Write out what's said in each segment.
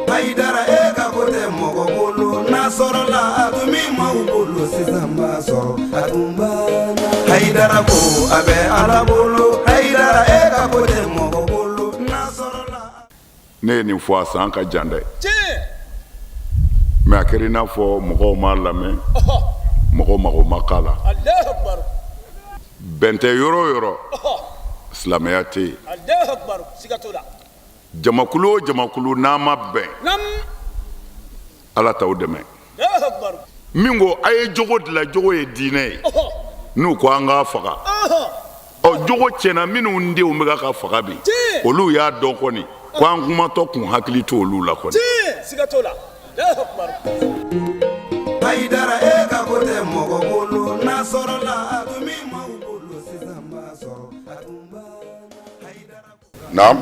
Hayidara e ka ko tɛ mɔgɔ bolo n'a sɔrɔla a tun bɛ maaw bolo sisan b'a sɔrɔ a tun banna Hayidara ko a bɛ Ala bolo Hayidara e ka ko tɛ mɔgɔ bolo n'a sɔrɔla. Ne ye nin fɔ a san ka jan dɛ mais a kɛra i n'a fɔ mɔgɔw m'a lamɛn, mɔgɔw mago ma k'a la. Bɛn tɛ yɔrɔ o yɔrɔ, silamɛya tɛ yen. Jamakulu o jamakulu n'a ma bɛn, Ala t'aw dɛmɛ. Min ko a ye jogo dilan, jogo ye diinɛ ye, n'u ko an k'a faga, ɔ jogo tiɲɛna minnu denw bɛ ka faga bi, olu y'a dɔn kɔni ko an kumatɔ kun hakili to olu la kɔni. Hayidara e ka ko tɛ mɔgɔ bolo n'a sɔrɔla a tun bɛ maaw bolo sisan b'a sɔrɔ a tun banna. Naam.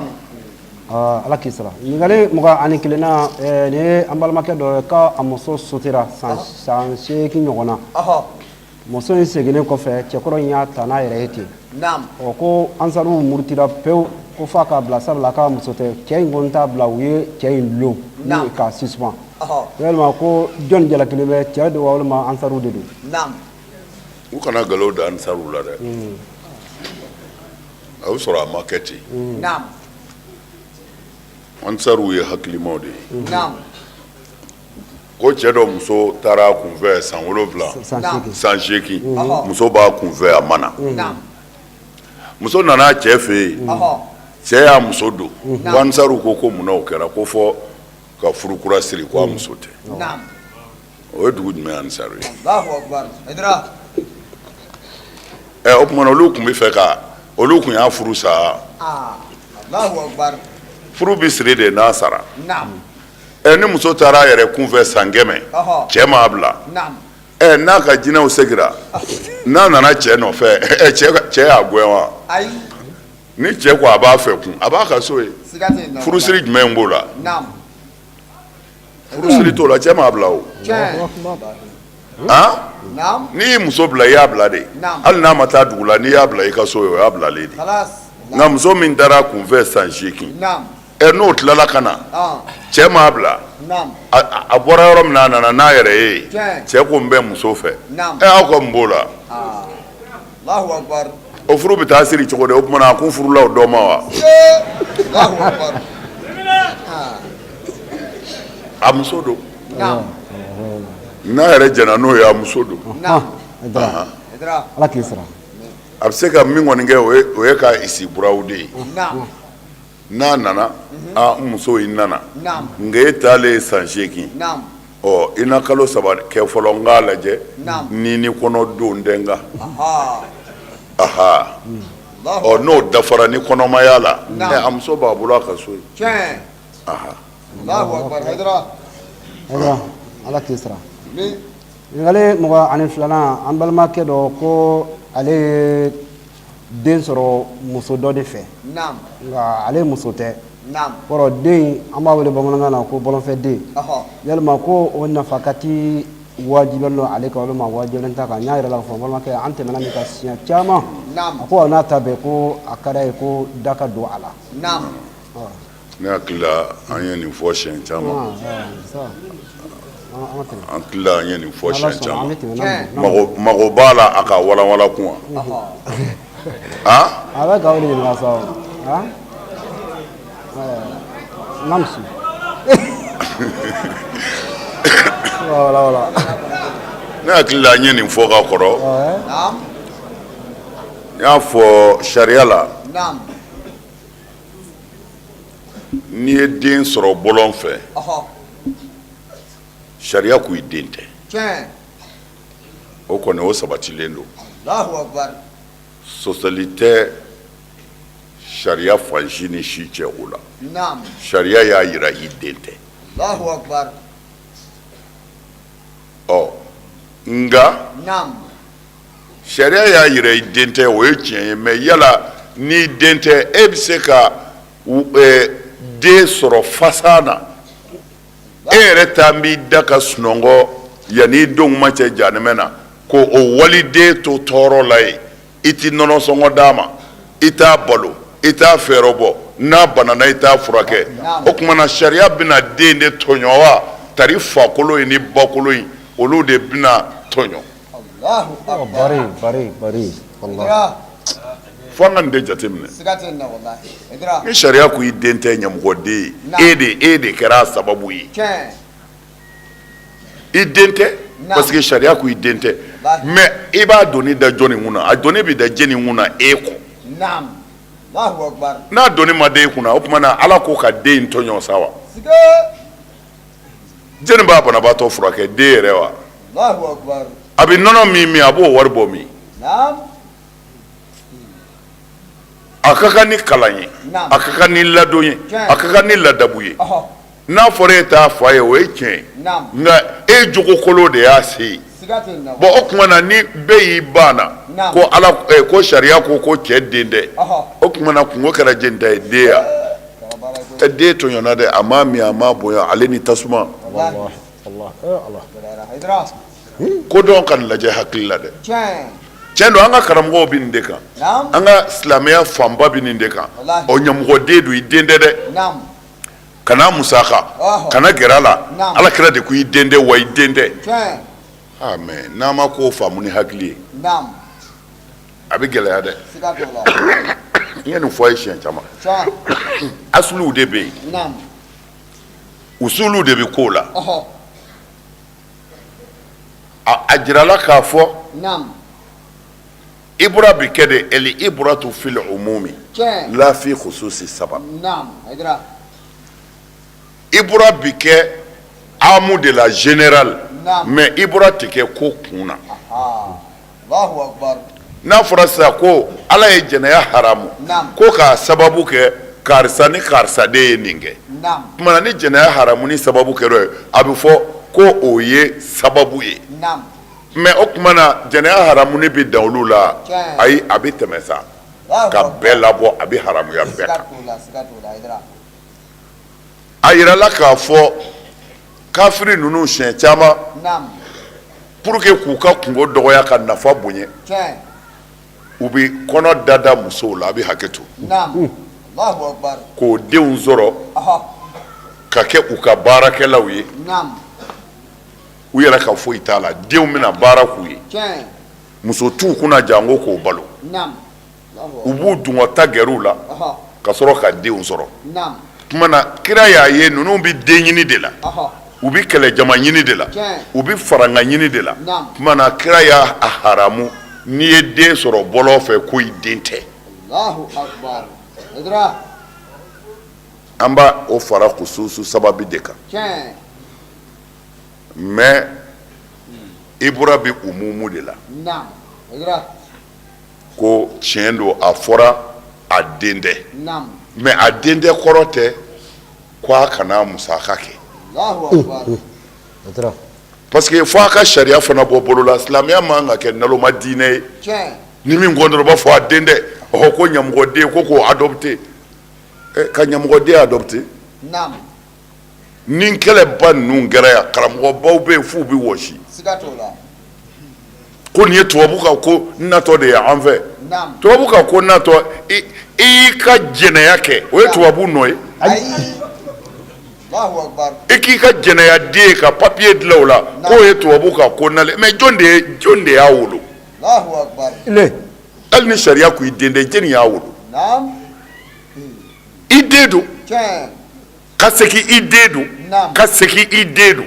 Ala k'i sara ɲininkali 21nan, nin ye an balimakɛ dɔ ye k'a muso sotera san 8 ɲɔgɔn na. Muso in seginnen kɔfɛ, cɛkɔrɔ in y'a ta n'a yɛrɛ ye ten. Ɔ ko ansaruw murutira pewu ko f'a k'a bila, sabula k'a muso tɛ. Cɛ in ko n t'a bila, u ye cɛ in dulon ni k'a suspend. Yalima ko jɔn jalakilen bɛ, cɛ don wa walima ansaruw de don? U kana nkalon da ansaruw la dɛ. A y'o sɔrɔ a ma kɛ ten. Ansaruw ye hakilimaw de ye. Ko cɛ dɔ muso taara a kunfɛ san 7, san 8, muso b'a kunfɛ a ma na. Muso nana cɛ fɛ yen, cɛ y'a muso don. Ko ansaruw ko ko munna o kɛra? Ko fɔ ka furu kura siri, ko a muso tɛ. O ye dugu jumɛn ansaru ye? Ɛ o tuma olu tun bɛ fɛ ka olu tun y'a furu sa. Furu bɛ siri de n'a sara. Ɛ ni muso taara a yɛrɛ kunfɛ san 100, cɛ m'a bila, ɛ n'a ka jinɛw segira, n'a nana cɛ nɔfɛ, ɛ cɛ y'a gɛn wa? Ni cɛ ko a b'a fɛ kun, a b'a ka so yen. Furusiri jumɛn b'o la? Furusiri t'o la, cɛ m'a bila o. N'i y'i muso bila, i y'a bila de. Hali n'a ma taa dugu la, n'i y'a bila i ka so yen, o y'a bilalen de. Nka muso min taara kunfɛ san 8, ɛ n'o tilala ka na, cɛ m'a bila, a bɔra yɔrɔ min na, a nana n'a yɛrɛ ye, cɛ ko n bɛ muso fɛ, ɛ aw ka mun b'o la? O furu bɛ taa siri cogo di? O tuma na a kun furula o dɔ ma wa? A muso don, n'a yɛrɛ jɛnna n'o ye, a muso don. Ala k'i sara. A bɛ se ka min kɔni kɛ, o ye ka isi burawu de ye. N'a nana, a n muso, i nana, nka e taalen san 8, ɔ i na kalo 3 kɛ fɔlɔ, n k'a lajɛ ni ni kɔnɔ don tɛ n kan. Aha, ɔ n'o dafara ni kɔnɔmaya la, a muso b'a bolo a ka so yen. Aha. Ala k'i sara. Ɲininkali 22nan, an balimakɛ dɔ ko ale ye den sɔrɔ muso dɔ de fɛ, nka ale muso tɛ. Kɔrɔ den, an b'a wele bamanankan na ko bɔlɔnfɛ den. Yalima ko o nafakati wajibiyalen don ale kan walima wajibiyalen t'a kan? N y'a yira la k'a fɔ balimakɛ, an tɛmɛna nin kan siɲɛ caman. A ko n'a ta bɛɛ, ko a ka d'a ye ko da ka don a la. Ne hakili la an ye nin fɔ siɲɛ caman, an hakili la an ye nin fɔ siɲɛ caman. Mago b'a la a ka walanwalan kun wa? A bɛ k'aw de ɲininka sa o. Namusu. Voilà. Ne hakili la an ye nin fɔ ka kɔrɔ. N y'a fɔ sariya la, n'i ye den sɔrɔ bɔlɔn fɛ, sariya ko i den tɛ. O kɔni, o sabatilen don, sɔsɔli tɛ sariya fan si ni si cɛ o la. Sariya y'a jira i den tɛ. Ɔ nka sariya y'a jira i den tɛ, o ye tiɲɛ ye, mais yala n'i den tɛ, e bɛ se ka den sɔrɔ fasa na, e yɛrɛ taa b'i da ka sunɔgɔ yanni i don kuma cɛ janɛmɛ na, ko o waliden to tɔɔrɔ la yen, i t'i nɔnɔ sɔngɔ d'a ma, i t'a balo, i t'a fɛɛrɛ bɔ? N'a banana i t'a furakɛ. O tuma na sariya bɛna den de tɔɲɔ wa tari fakolo in ni bakolo in, olu de bɛna tɔɲɔ? Fo an ka nin de jateminɛ. Ni sariya ko i den tɛ ɲamɔgɔden ye, e de kɛra a sababu ye. I den tɛ parce que sariya ko i den tɛ, mais i b'a doni da jɔnni kun na? A doni bɛ da jɛni kun na? E kɔ. N'a doni ma da e kunna, o tuma na Ala ko ka den in tɔɲɔ sa wa? Jɛni b'a banabaatɔ furakɛ? Den yɛrɛ wa? A bɛ nɔnɔ min min, a b'o wari bɔ min? A ka kan ni kalan ye, a ka kan ni ladon ye, a ka kan ni ladabu ye. N'a fɔra e t'a fa ye, o ye tiɲɛ ye, nka e jogokolon de y'a se yen. Bon, o tuma na ni bɛɛ y'i ban na ko Ala ko sariya ko ko cɛ den tɛ, o tuma na kunko kɛra jɛni ta ye? Den ya den tɔɲɔna dɛ. A m'a min, a m'a bonya, ale ni tasuma. Ko dɔn ka lajɛ hakili la dɛ. Tiɲɛ don, an ka karamɔgɔw bɛ nin de kan, an ka silamɛya fanba bɛ nin de kan. O ɲamɔgɔden don, i den tɛ dɛ. Kana musaka, kana gɛrɛ a la. Ala kira de ko i den tɛ wa, i den tɛ. Mais n'an ma ko faamu ni hakili ye, a bɛ gɛlɛya dɛ. N ye nin fɔ a ye siɲɛ caman. Asuluw de bɛ yen, usuluw de bɛ ko la. A jirala k'a fɔ ibura bɛ kɛ de el ibratu fil umumi la fi khususi sabab. Ibura bɛ kɛ amu de la, général, mais ibura tɛ kɛ ko kun na. N'a fɔra sisan ko Ala ye jɛnɛya haramu ko k'a sababu kɛ karisa ni karisa de ye nin kɛ, tuma na ni jɛnɛya haramuni sababu kɛra ye, a bɛ fɔ ko o ye sababu ye. Mais o tuma na jɛnɛya haramuni bɛ dan olu la? Ayi, a bɛ tɛmɛ sa ka bɛɛ labɔ, a bɛ haramuya bɛɛ kan. A yirala k'a fɔ kafiri ninnu siɲɛ caman, pour que k'u ka kunko dɔgɔya ka nafa bonya, u bɛ kɔnɔ dada musow la, a bɛ hakɛ to, k'o denw sɔrɔ ka kɛ u ka baarakɛlaw ye. U yɛrɛ ka foyi t'a la, denw bɛna baara k'u ye, muso t'u kunna janko k'o balo. U b'u dungɔ ta gɛrɛw la ka sɔrɔ ka denw sɔrɔ. Tuma na kira y'a ye ninnu bɛ den ɲini de la, u bɛ kɛlɛjama ɲini de la, u bɛ faranga ɲini de la. Tuma na kira y'a haramu, n'i ye den sɔrɔ bɔlɔn fɛ, ko i den tɛ. An b'a o fara khususu sababi de kan, mais ibura bɛ umumu de la. Ko tiɲɛ don, a fɔra a den tɛ, mais a den tɛ kɔrɔ tɛ ko a kana musaka kɛ, parce que fo a ka sariya fana bɔ bolo la. Silamɛya man ka kɛ naloma diinɛ ye. Ni min ko dɔrɔn, b'a fɔ a den tɛ. Ɔhɔ, ko ɲamɔgɔden ko k'o adopté, ka ɲamɔgɔden adopté. Ni kɛlɛba ninnu kɛra yan, karamɔgɔbaw bɛ yen f'u bɛ wɔsi ko nin ye tubabu ka ko natɔ de ye an fɛ. Tubabu ka ko natɔ, i y'i ka jɛnɛya kɛ, o ye tubabu nɔ ye? I k'i ka jɛnɛya den ye ka papiye dilan o la, k'o ye tubabu ka ko nalen. Mais jɔn de y'a wolo? Hali ni sariya ko i den tɛ, jɔni y'a wolo? I den don. Ka segin, i den don. Ka segin, i den don.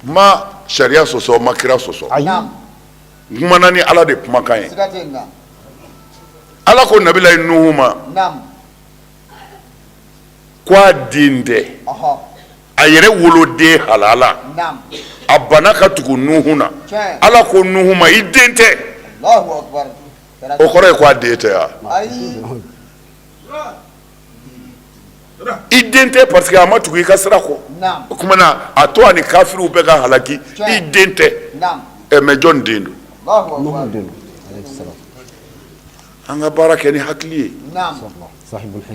Ma sariya sɔsɔ, ma kira sɔsɔ, n kumana ni Ala de kumakan ye. Ala ko nabilayi Nuhu ma ko a den tɛ, a yɛrɛ woloden halala. A banna ka tugu Nuhu na. Ala ko Nuhu ma i den tɛ. O kɔrɔ ye ko a den tɛ wa? I den tɛ parce que a ma tugu i ka sira kɔ. O tuma na a to a ni kafiriw bɛɛ ka halaki, i den tɛ. Ɛ, mais jɔn den don? An ka baara kɛ ni hakili ye.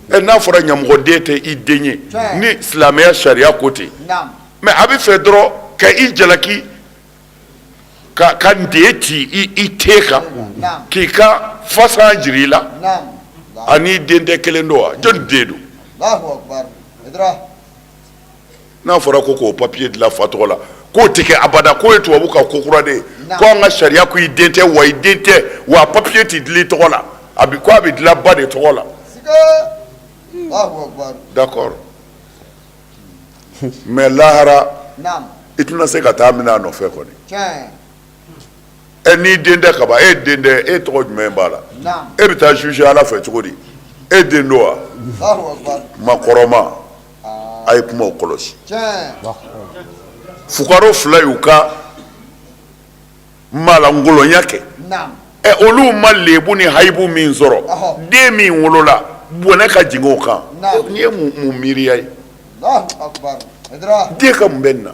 Ɛ, n'a fɔra ɲamɔgɔden tɛ i den ye, ni silamɛya sariya ko ten, mais a bɛ fɛ dɔrɔn ka i jalaki. Ka n ci i te kan k'i ka fasan jira i la ani den tɛ kelen don wa? Jɔn den don? N'a fɔra ko k'o papiye dilan fa tɔgɔ la, k'o tɛ kɛ abada, k'o ye tubabu ka ko kura de ye, ko an ka sariya ko i den tɛ wa, i den tɛ wa, papiye tɛ dilan i tɔgɔ la, a bɛ ko a bɛ dilan ba de tɔgɔ la. D'accord, mais lahara i tɛna se ka taa minɛ a nɔfɛ kɔni. Ɛ, n'i den tɛ kaban, e den tɛ, e tɔgɔ jumɛn b'a la? E bɛ taa juger Ala fɛ cogo di? E den don wa? Makɔrɔma, a ye kumaw kɔlɔsi. Fukaro fila y'u ka malangolonya kɛ. Ɛ, olu ma lebu ni hayibu min sɔrɔ, den min wolola, bɔnɛ ka jigin o kan. Nin ye mun miiriya ye? Den ka mun bɛ nin na?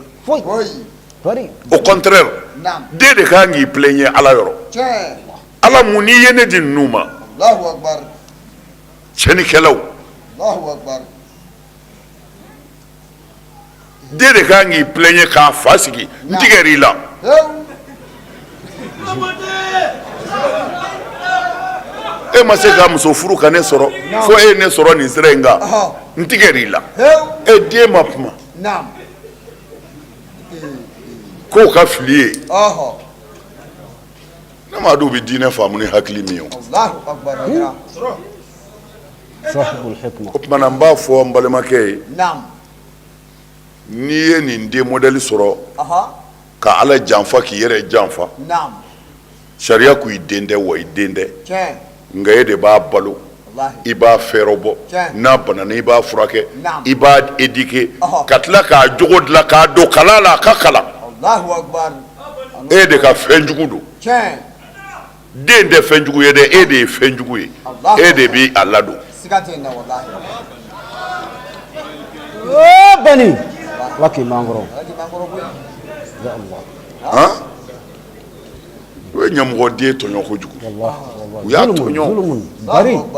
Au contraire, den de ka kan k'i plaigner Ala yɔrɔ. Ala, mun n'i ye ne di ninnu ma? Tiɲɛnikɛlaw. Den de ka kan k'i plaigner k'a fa sigi, n tigɛr'i la. E ma se ka muso furu ka ne sɔrɔ, fo e ye ne sɔrɔ nin sira in kan, n tigɛr'i la. E den ma kuma k'o ka fili ye. Ne m'a dɔn u bɛ diinɛ faamu ni hakili min ye. O tuma na, n b'a fɔ n balimakɛ ye, n'i ye nin den modèle sɔrɔ ka Ala janfa, k'i yɛrɛ janfa, sariya ko i den tɛ wa, i den tɛ, nka e de b'a balo, i b'a fɛɛrɛ bɔ, n'a banana i b'a furakɛ, i b'a éduquer, ka tila k'a jogo dilan, k'a don kalan la, a ka kalan. E de ka fɛn jugu don. Den tɛ fɛn jugu ye dɛ, e de ye fɛn jugu ye, e de bɛ a ladon. Bani, Ala k'i mɛn an kɔrɔ. U ye ɲamɔgɔden tɔɲɔ kojugu, u y'a tɔɲɔ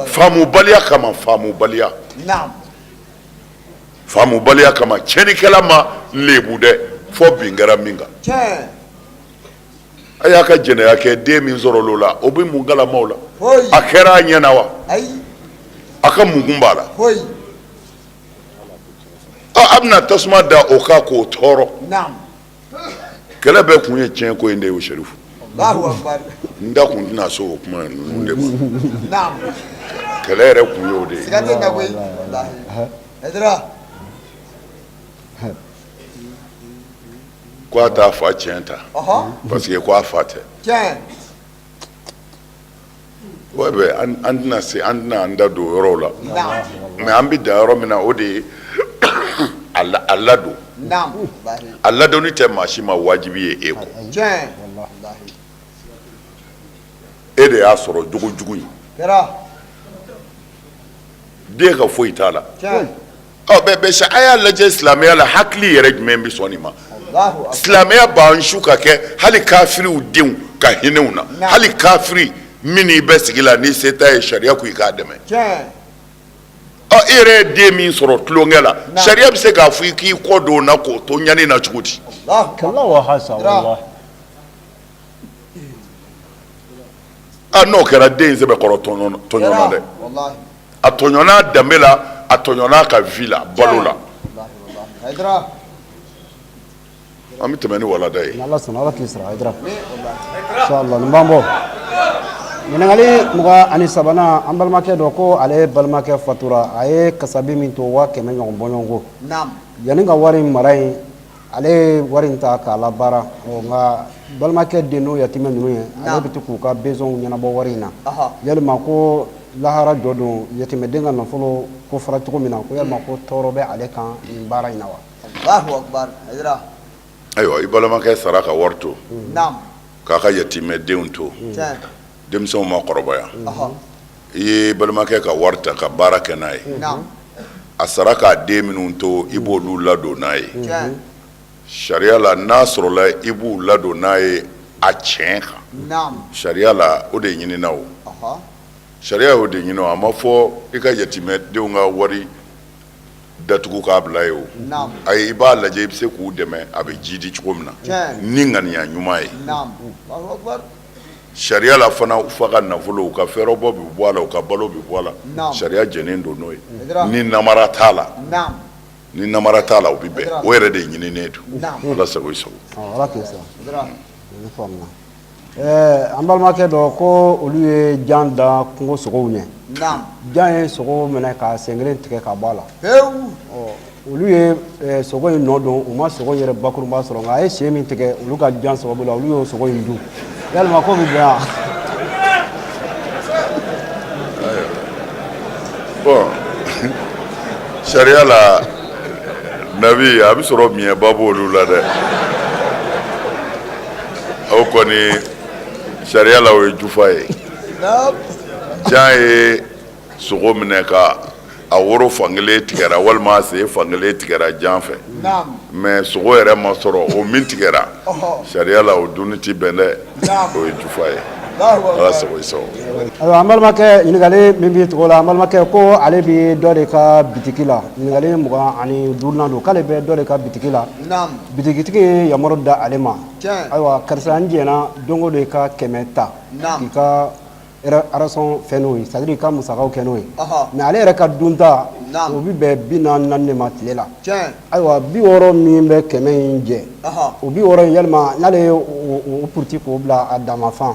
faamubaliya kama, faamubaliya, faamubaliya kama. Tiɲɛnikɛla ma lebu dɛ, fo bin kɛra min kan. A y'a ka jɛnɛya kɛ, den min sɔrɔ o la, o bɛ mun kalama o la? A kɛra a ɲɛ na wa? A ka mun kun b'a la? A bɛna tasuma da o kan k'o tɔɔrɔ. Kɛlɛ bɛɛ kun ye tiɲɛ ko in de ye. O Serifu, n da kun tɛna se o kuma ninnu de ma. Kɛlɛ yɛrɛ kun ye o de ye. Ko a t'a fa tiɲɛ ta parce que ko a fa tɛ. Bɛ an tɛna se, an tɛna an da don o yɔrɔw la, mais an bɛ dan yɔrɔ min na, o de ye a ladon. A ladonni tɛ maa si ma wajibi ye e kɔ. E de y'a sɔrɔ jogo jugu in, den ka foyi t'a la. Ɔ bɛɛ bɛ se, a y'a lajɛ, silamɛya la, hakili yɛrɛ jumɛn bɛ sɔn nin ma? Silamɛya b'an su ka kɛ hali kafiriw denw ka hinɛ u na. Hali kafiri min n'i bɛ sigi la, ni se t'a ye, sariya ko i k'a dɛmɛ. Ɔ, e yɛrɛ ye den min sɔrɔ tulonkɛ la, sariya bɛ se k'a fɔ i k'i kɔ don o na k'o to ɲani na cogo di? A n'o kɛra, den in sɛbɛkɔrɔ tɔɲɔna dɛ. A tɔɲɔna a danbe la, a tɔɲɔna a ka vie la, balo la. An bɛ tɛmɛ ni walada ye. Ala sɔnna, Ala k'i sara Hayidara. Inshallah, nin b'an bɔ. Ɲininkali 23nan, an balimakɛ dɔ ko ale balimakɛ fatura, a ye kasabi min to, 100,000 ɲɔgɔn bɔɲɔgɔnko. Yanni ka wari in mara yen, ale ye wari in ta k'a labaara. Nka balimakɛ den n'o yatimɛ ninnu ye, ale bɛ to k'u ka besoin ɲɛnabɔ wari in na. Yalima ko lahara jɔ don, yatimɛden ka nafolo ko fɔra cogo min na, ko yalima ko tɔɔrɔ bɛ ale kan nin baara in na wa? Ayiwa, i balimakɛ sara ka wari to, k'a ka yatimɛdenw to, denmisɛnw ma kɔrɔbaya. I ye balimakɛ ka wari ta ka baara kɛ n'a ye. A sara k'a den minnu to, i b'olu ladon n'a ye. Sariya la, n'a sɔrɔla i b'u ladon n'a ye a tiɲɛ kan, sariya la, o de ɲinina. O sariya y'o de ɲini. A ma fɔ i ka yatimɛdenw ka wari datugu k'a bila yen o, ayi, i b'a lajɛ i bɛ se k'u dɛmɛ a bɛ jiidi cogo min na ni ŋaniya ɲuman ye. Sariya la fana, u fa ka nafolo, u ka fɛɛrɛbɔ bɛ bɔ a la, u ka balo bɛ bɔ a la, sariya jɛnnen don n'o ye. Ni namara t'a la, ni namara t'a la, o bɛ bɛn, o yɛrɛ de ɲininen don. Ala sago i sago. Ala k'i sara. An balimakɛ dɔ ko olu ye jan da kungo sogow ɲɛ, jan ye sogo minɛ ka sen kelen tigɛ ka bɔ a la. Olu ye sogo in nɔ don, u ma sogo yɛrɛ bakurunba sɔrɔ, nka a ye sen min tigɛ olu ka jan sababu la, olu y'o sogo in dun. Yalima ko bɛ bɛn wa? Bon, sariya la, nabi, a bɛ sɔrɔ miɲɛba b'olu la dɛ. O kɔni, sariya la, o ye jufa ye. Jan ye sogo minɛ ka a woro fankelen tigɛra walima a sen fankelen tigɛra jan fɛ, mais sogo yɛrɛ ma sɔrɔ, o min tigɛra, sariya la, o dunni tɛ bɛn dɛ, o ye jufa ye. Ala sago i sago. Ayiwa, an balimakɛ, ɲininkali min b'i tugu la, an balimakɛ ko ale bɛ dɔ de ka bitiki la. Ɲininkali 25nan don, k'ale bɛ dɔ de ka bitiki la. Bitikitigi ye yamaru da ale ma: ayiwa karisa, n jɛna don o don i ka 100 ta k'i ka ration fɛn n'o ye, c'est à dire i ka musakaw kɛ n'o ye. Mais ale yɛrɛ ka dunta, o bɛ bɛn 40 naani de ma tile la. Ayiwa, 60 min bɛ 100 in jɛ, o 60 in, yalima n'ale ye o puruti k'o bila a dama fan,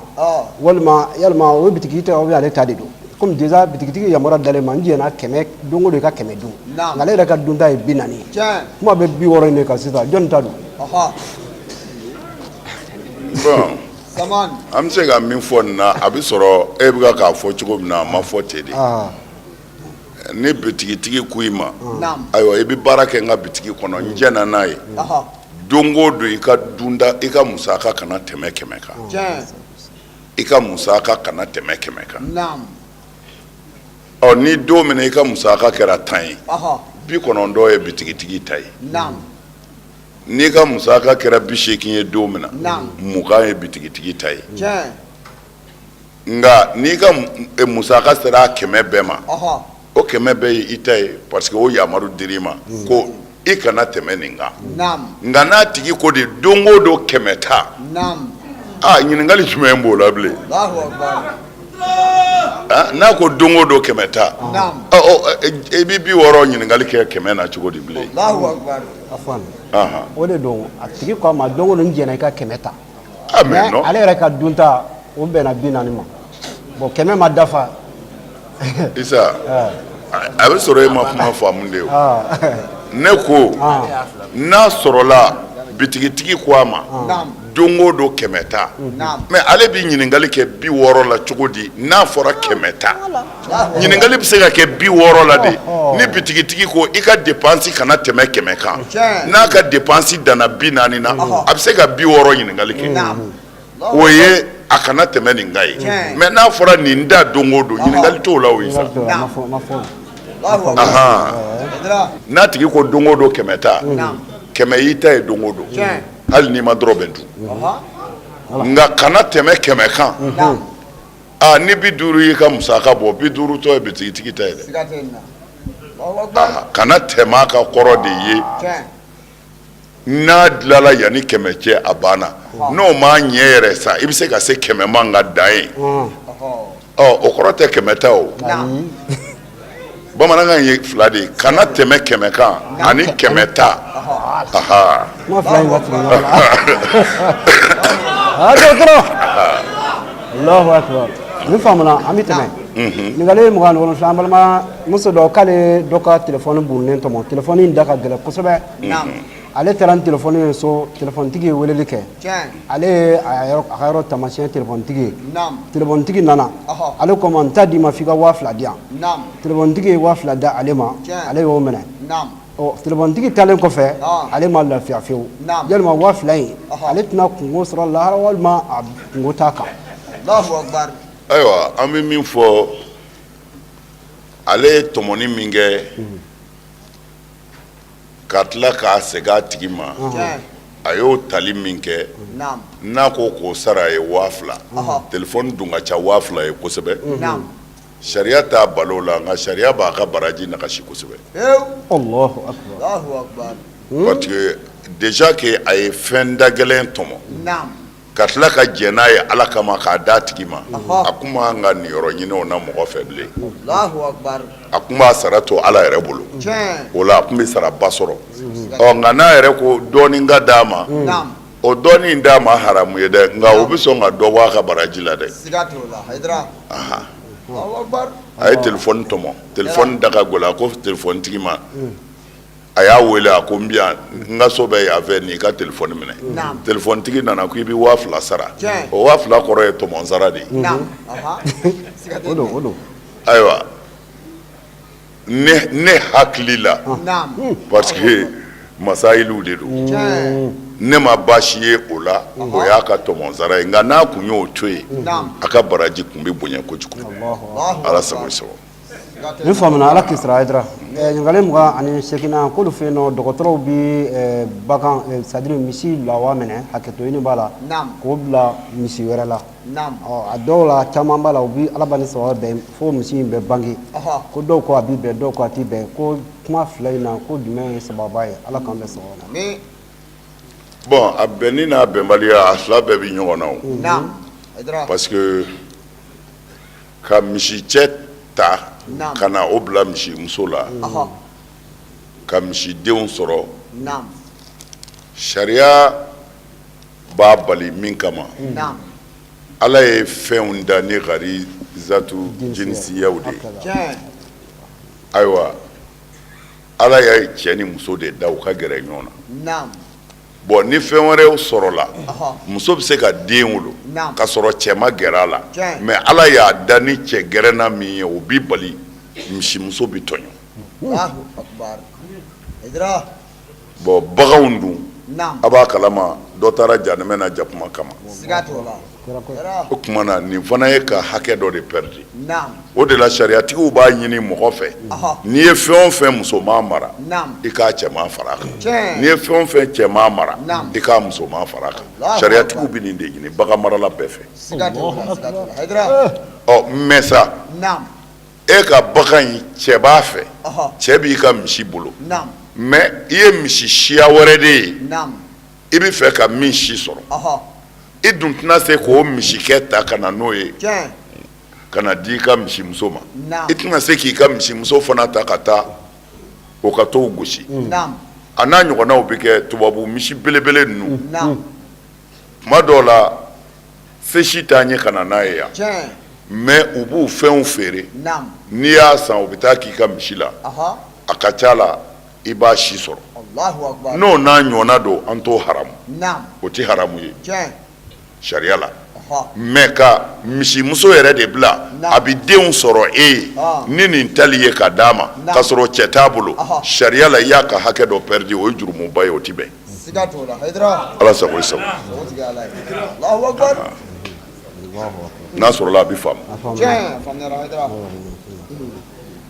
walima yalima o ye bitigi ta ou bien ale ta de don? Komi déjà bitigitigi yamaruya dalen ma, n jɛna 100, don o don i ka 100 dun, nka ale yɛrɛ ka dunta ye 40 ye. Kuma bɛ 60 in de kan sisan, jɔnni ta don? Bon, an bɛ se ka min fɔ nin na, a bɛ sɔrɔ e bɛ k'a fɔ cogo min na, a ma fɔ ten de. Ni bitigitigi ko i ma: ayiwa, i bɛ baara kɛ n ka bitigi kɔnɔ, n jɛna n'a ye, don o don i ka dunda, i ka musaka kana tɛmɛ 100 kan, i ka musaka kana tɛmɛ 100 kan. Ɔ, ni don min na i ka musaka kɛra 10 ye, 90 ye bitigitigi ta ye. N'i ka musaka kɛra 80 ye don min na, 20 ye bitigitigi ta ye. Nka n'i ka musaka sera a 100 bɛɛ ma, o 100 bɛɛ ye i ta ye, parce que o yamaru dir'i ma ko i kana tɛmɛ nin kan. Nka n'a tigi ko de don o don 100 ta, aa, ɲininkali jumɛn b'o la bilen? N'a ko don o don 100 ta, i bɛ 60 ɲininkali kɛ 100 na cogo di bilen? O de don, a tigi ko a ma don o don n jɛna i ka 100 ta, mais ale yɛrɛ ka dunta, o bɛnna 40 ma. Bon, 100 ma dafa. Isa, a bɛ sɔrɔ e ma kuma faamu de. O ne ko, n'a sɔrɔla bitigitigi ko a ma don o don 100 ta, mais ale bɛ ɲininkali kɛ 60 la cogo di n'a fɔra 100 ta? Ɲininkali bɛ se ka kɛ 60 la de ni bitigitigi ko i ka dépense kana tɛmɛ 100 kan. N'a ka dépense danna 40 na, a bɛ se ka 60 ɲininkali kɛ, o ye a kana tɛmɛ nin kan ye. Mais n'a fɔra nin da don o don, ɲininkali t'o la o ye sa. N'a tigi ko don o don 100 ta, 100 y'i ta ye don o don, hali n'i ma dɔrɔmɛ dun, nka kana tɛmɛ 100 kan. Aa, ni 50 y'i ka musaka bɔ, 50 tɔ ye bitigitigi ta ye dɛ. Kana tɛmɛ a ka kɔrɔ de ye, n'a dilanla yanni 100 cɛ, a banna. N'o m'a ɲɛ yɛrɛ sa, i bɛ se ka se 100 ma, nka dan ye. Ɔ, o kɔrɔ tɛ 100 ta o. Bamanankan ye fila de ye: kana tɛmɛ 100 kan ani 100 ta. Aha. Kuma fila in ka surun ɲɔgɔn na. Ah, dɔgɔtɔrɔ, Allahu akbar, nin faamuna. An bɛ tɛmɛ. Ɲininkali 27, an balimamuso dɔ k'ale dɔ ka telefɔni burunnen tɔmɔ. Telefɔni in da ka gɛlɛn kosɛbɛ. Ale taara ni telefɔni ye so, telefɔnitigi ye weleli kɛ. Ale ye a ka yɔrɔ taamasiyɛn telefɔnitigi ye. Telefɔnitigi nana, ale ko ma: n t'a d'i ma f'i ka 2000 di yan. Telefɔnitigi ye 2000 di ale ma, ale y'o minɛ. Ɔ, telefɔnitigi taalen kɔfɛ, ale ma lafiya fiyewu. Yalima 2000 in, ale tɛna kungo sɔrɔ lahara walima a kungo t'a kan? Ayiwa, an bɛ min fɔ, ale ye tɔmɔni min kɛ ka tila k'a segin a tigi ma, a y'o tali min kɛ, n'a ko k'o sara a ye 2000, telefɔni dun ka ca 2000 ye kosɛbɛ. Sariya t'a balo la, nka sariya b'a ka baraji nagasi kosɛbɛ. Allahu akbar. Parce que déjà que a ye fɛn da gɛlɛn tɔmɔ, ka tila ka jɛn n'a ye Ala kama k'a d'a tigi ma, a kun man ka niyɔrɔ ɲini o na mɔgɔ fɛ bilen. A kun b'a sara to Ala yɛrɛ bolo, o la a kun bɛ saraba sɔrɔ. Ɔ nka n'a yɛrɛ ko dɔɔnin ka d'a ma, o dɔɔnin d'a ma haramu ye dɛ, nka o bɛ sɔn ka dɔ bɔ a ka baraji la dɛ. A ye telefɔni tɔmɔ, telefɔni da ka gɛlɛn, a ko telefɔni tigi ma, a y'a wele, a ko n bɛ yan, n ka so bɛ yan fɛ, n'i ka telefɔni minɛ. Telefɔni tigi nana ko i bɛ 2000 sara. O 2000 kɔrɔ ye tɔmɔ sara de ye. Ayiwa, ne hakili la, parce que masayilu de don, ne ma baasi ye o la, o y'a ka tɔmɔ sara ye, nka n'a kun y'o to yen, a ka baraji kun bɛ bonya kojugu. Ala sago sago. Nin faamuna, Ala k'i sara. Hayidara, ɲininkali 28nan, k'olu fɛ yen nɔ, dɔgɔtɔrɔw bɛ bagan, c'est à dire misi lawa minɛ, hakɛto ɲini b'a la, k'o bila misi wɛrɛ la. A dɔw la, caman b'a la, u bɛ Ala ni saba bɛn fo misi in bɛ bange. Ko dɔw ko a bɛ bɛn, dɔw ko a tɛ bɛn. Ko kuma fila in na, ko jumɛn ye sababa ye? Ala k'an bɛn sawaba la. Bon, a bɛnni n'a bɛnbaliya, a fila bɛɛ bɛ ɲɔgɔn na o, parce que ka misi cɛ ta ka na o bila misi muso la ka misidenw sɔrɔ, sariya b'a bali min kama, Ala ye fɛnw da ni garizatu jinsiyaw de ye. Ayiwa, Ala ye cɛ ni muso de da u ka gɛrɛ ɲɔgɔn na. Bon, ni fɛn wɛrɛw sɔrɔla, muso bɛ se ka den wolo ka sɔrɔ cɛ ma gɛrɛ a la, mais Ala y'a da ni cɛ gɛrɛna min ye, o bi bali, misimuso bɛ tɔɲɔ. Bon, baganw dun, a b'a kalama, dɔ taara janɛmɛ na jakuma kama. O tuma na, nin fana ye ka hakɛ dɔ de pɛridi. O de la, sariyatigiw b'a ɲini mɔgɔ fɛ, n'i ye fɛn o fɛn musoman mara, i k'a cɛman fara a kan. N'i ye fɛn o fɛn cɛman mara, i k'a musoman fara a kan. Sariyatigiw bɛ nin de ɲini bagan marala bɛɛ fɛ. Ɔ mais sa, e ka bagan in, cɛ b'a fɛ, cɛ b'i ka misi bolo, mais i ye misi siya wɛrɛ de ye i bɛ fɛ ka min si sɔrɔ, i dun tɛna se k'o misikɛ ta ka na n'o ye ka na di i ka misimuso ma. I tɛna se k'i ka misimuso fana ta ka taa o ka t'o gosi. A n'a ɲɔgɔnnaw bɛ kɛ tubabu misi belebele ninnu. Tuma dɔw la, se si t'an ye ka na n'a ye yan, mais u b'u fɛnw feere. N'i y'a san, u bɛ taa k'i ka misi la, a ka ca la i b'a si sɔrɔ. N'o n'a ɲɔgɔnna don, an t'o haramu, o tɛ haramu ye sariya la. Mais ka misimuso yɛrɛ de bila a bɛ denw sɔrɔ e ye ni nin tali ye ka d'a ma ka sɔrɔ cɛ t'a bolo, sariya la i y'a ka hakɛ dɔ pɛridi, o ye jurumuba ye, o tɛ bɛn. Ala sago i sago. N'a sɔrɔla a bɛ faamu.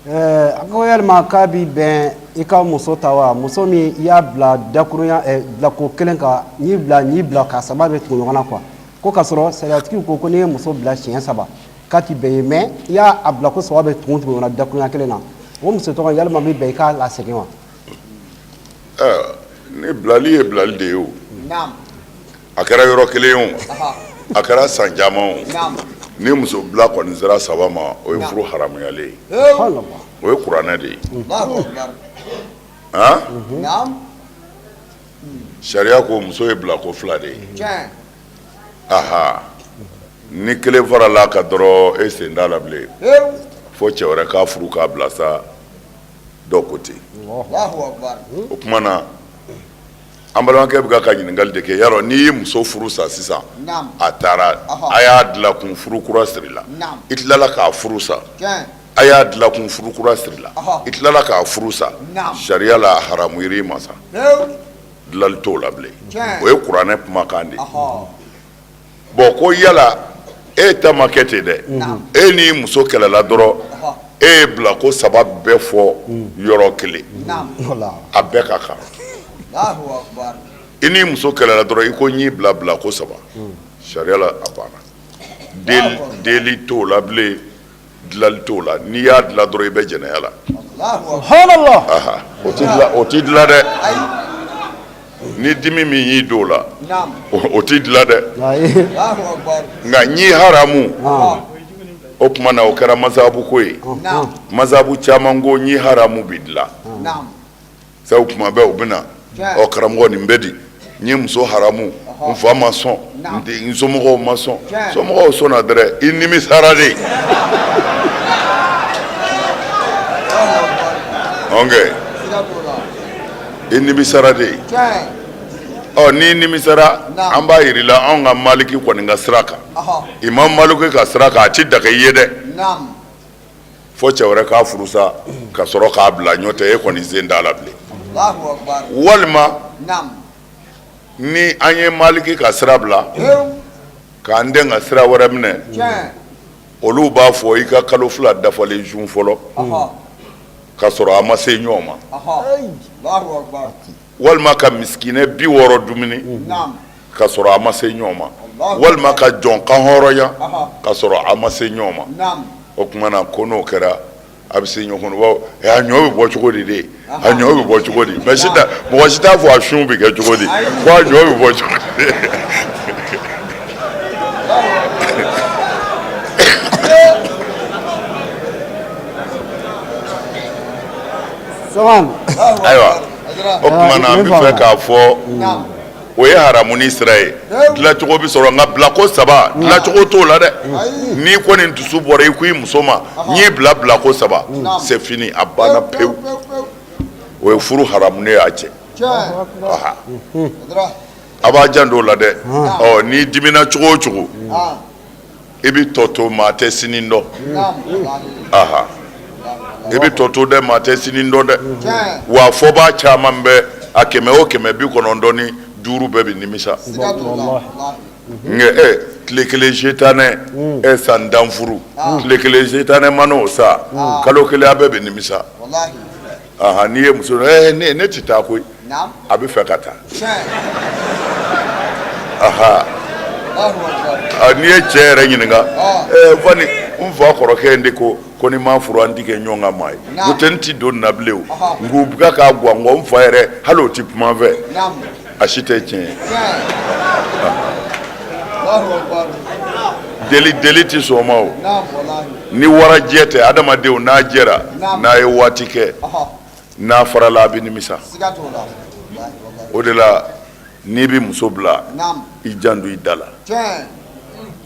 A ko yalima k'a bɛ bɛn i ka muso ta wa, muso min i y'a bila dakurunya bilako kelen ka n'i bila n'i bila ka saba bɛ tugu ɲɔgɔn na quoi, ko k'a sɔrɔ sariyatigiw ko ko n'i ye muso bila siɲɛ saba k'a ti bɛn ye, mais i y'a bila ko saba bɛ tugu tugu ɲɔgɔn na dakurunya kelen na, o muso tɔgɔ, yalima bɛ bɛn i k'a lasegin wa? Ni bilali ye bilali de ye o, a kɛra yɔrɔ kelen o, a kɛra san caman o, ni muso bila kɔni sera saba ma, o ye furu haramuyalen ye. O ye kuranɛ de ye. Sariya ko muso ye bila ko fila de ye. Aha, ni kelen farala a kan dɔrɔn, e sen t'a la bilen, fo cɛ wɛrɛ k'a furu k'a bila sa. Dɔw ko ten. O tuma na, an balimakɛ bɛ ka ɲininkali de kɛ. Y'a n'i ye muso furu sa sisan, a taara, a y'a dilan kun, furu kura sirila, i tilala k'a furu sa, a y'a dilan kun, furu kura sirila, i tilala k'a furu sa, sariya la haramu i ma sa, dilali t'o la bilen. O ye kuranɛ kumakan de ye. Bon, ko yala e ta ma kɛ ten dɛ, e ni muso kɛlɛla dɔrɔn, e ye bila ko saba bɛɛ fɔ yɔrɔ kelen, a bɛɛ ka kan. I ni muso kɛlɛla dɔrɔn, i ko n y'i bila bila ko saba, sariya la a banna, deli t'o la bilen. Dilali t'o la, n'i y'a dilan dɔrɔn i bɛ jɛnɛya la. Subhanallah. Aha, o ti dilan, o ti dilan dɛ. Ni dimi min y'i don o la, o ti dilan dɛ. Nka ɲi haramu, o tuma na o kɛra masabu ko ye. Masabu caman ko ɲi haramu bi dilan. Sabu tuma bɛɛ u bɛ na, ɔ karamɔgɔ nin bɛ di, n ye muso haramu, n fa ma sɔn, n somɔgɔw ma sɔn. Somɔgɔw sɔnna dɛrɛ, i nimisara de. Ok, i nimisara de. Ɔ n'i nimisara, an b'a yir'i la anw ka Maliki kɔni ka sira kan, Imam Maliki ka sira kan, a ti daga i ye dɛ. Fo cɛ wɛrɛ k'a furu sa ka sɔrɔ k'a bila, ɲɔ tɛ e kɔni sen t'a la bilen. Walima ni an ye Maliki ka sira bila k'an den ka sira wɛrɛ minɛ, olu b'a fɔ i ka kalo 2 dafalen sun fɔlɔ ka sɔrɔ a ma se ɲɔgɔn ma, walima ka misikinɛ 60 dumuni ka sɔrɔ a ma se ɲɔgɔn ma, walima ka jɔn kan hɔrɔnya ka sɔrɔ a ma se ɲɔgɔn ma. O tuma na ko n'o kɛra a bɛ se ɲɔgɔn kɔnɔ. A ɲɔ bɛ bɔ cogo di de? A ɲɔ bɛ bɔ cogo di? Mais sisan mɔgɔ si t'a fɔ a sun bɛ kɛ cogo di, ko a ɲɔ bɛ bɔ cogo di. Ayiwa, o tuma na an bɛ fɛ k'a fɔ o ye haramuni sira ye, dilacogo bɛ sɔrɔ, nka bilako saba dilacogo t'o la dɛ. N'i kɔni dusu bɔra i ko i muso ma n y'i bila bilako saba, c'est fini, a banna pewu. O ye furu haramuni ye a cɛ. A b'a janto o la dɛ. Ɔ n'i dimina cogo o cogo, i bɛ tɔ to, maa tɛ sini dɔn. Aha, i bɛ tɔ to dɛ, maa tɛ sini dɔn dɛ. Wa fɔbaa caman bɛ a 100 o 100, 95 bɛɛ bɛ nimisa. Nka tile kelen setanɛ, san 10 furu, tile kelen setanɛ man'o sa, kalo kelen a bɛɛ bɛ nimisa. Ahan, n'i ye muso ne ne tɛ taa koyi, a bɛ fɛ ka taa. Aha, n'i ye cɛ yɛrɛ ɲininka, fani n fa kɔrɔkɛ in de ko ko ni ma furu an tɛ kɛ ɲɔgɔn ka maa ye, n'o tɛ n tɛ don nin na bilen o, nk'u bɛ k'a gwan n kɔ, n fa yɛrɛ hali o tɛ kuma n fɛ, a si tɛ tiɲɛ ye. Deli deli tɛ sɔn o ma o. Ni warajɛ tɛ adamadenw n'a jɛra, n'a ye waati kɛ n'a farala, a bɛ nimisa. O de la n'i bɛ muso bila, i janto i da la,